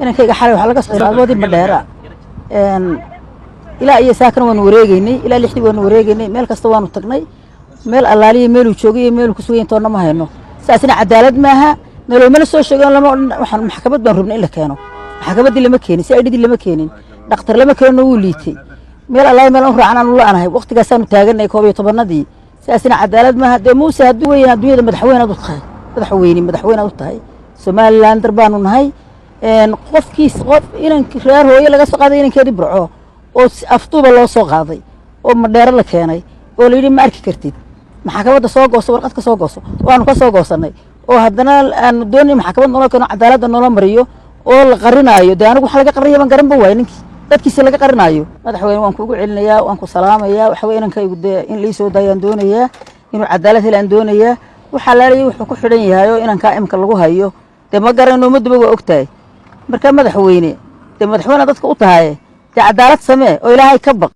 Inankayga xalay waxaa laga soo xiray Madheera. Ilaa iyo saakana waanu wareegeynay, ilaa 6dii waanu wareegeynay, meel kasta waanu tagnay, meel allaaliya meeluu joogay iyo meeluu ku sugan toonna ma hayno. Saasina cadaalad maaha. Nolomana soo sheegin, lama odhan. Waxaan maxkamad baan rabnay in la keeno, maxkamaddii lama keenin, si aidhidii lama keenin, dhakhtar lama keenino, wuu liitay. Meel allaaliya meel aan raacan aanu la'anahay. Waqtigaasaanu taaganay 11-nadii. Saasina cadaalad maaha. Dee Muuse, hadduu weyn adduunyada madaxweyne u tahay, madaxweyne, madaxweyne u tahay, Somalilander baanu nahay. Qofkiis qof inank reer hooye laga soo qaaday inankeedii Burco oo afduuba loo soo qaaday oo Madheero la keenay oo la yidhi ma arki kartid, maxkamadda soo gooso, warqad ka soo gooso, waanu ka soo goosanay, oo haddana aanu doonay maxkamad naloo keeno, cadaaladda noola mariyo oo la qarinaayo. Dee anigu waxa laga qarinaya baan garan ba waay, ninkii dadkiisa laga qarinaayo. Madaxweyne, waan kuugu celinayaa, waan ku salaamayaa. Waxa weye inankaygu dee in liisoo daayaan doonayaa, inuu cadaalad helaan doonayaa. Waxaa laalayay wuxuu ku xidhan yahay oo inankaa imka lagu hayo dee ma garano, ummadduba waa ogtahay. Marka madaxweyne, dee madaxweyne dadka u tahay, dee cadaalad samee oo Ilaahay ka baq.